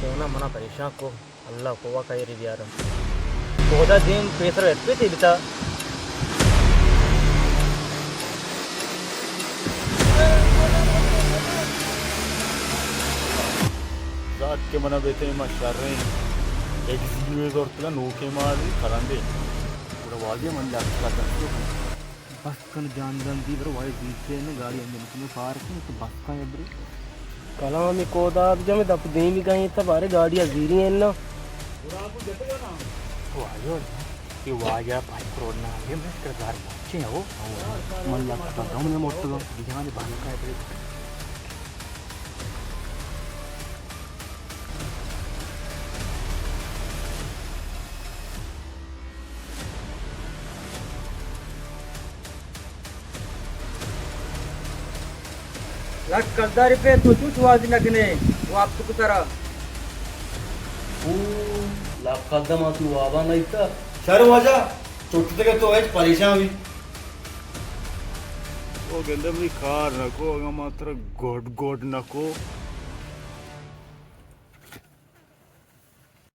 فون ءَ منا پریشان کو، اللہ کووا کئیری بیارم۔ کودا دیم پیسر اتپی تی بتا۔ زات کہ منا بیتے ما شریں ایک زیرو زورتگا نوکے ما دی کرندے۔ گڑا واجہ من لگ کردن۔ بس کن جان دن دی برو، وای زیرتے نے گاڑی انجن کنے پارک کن تو بس کن ابرو۔ کلامی کودا بجم دپ دیمی گئیں تا بارے گاڑی زیری ہیں نا۔ واجہ، یہ واجہ پانچ کروڑ نا یہ میں کردار پہنچے ہو۔ من لگ کردم نے موٹو۔ بجان بانو کا ابرو۔ لٹ کلدار پہ تو چوچ وازی نہ کنے، واب تو کترا۔ او، لٹ کلدار ما تو وابا نہ ایتا۔ شر واجہ، چوٹ تک تو ایچ پریشان بھی۔ او گندے منی کار نہ کو، اگاں ما ترا گڈ گڈ نہ کو،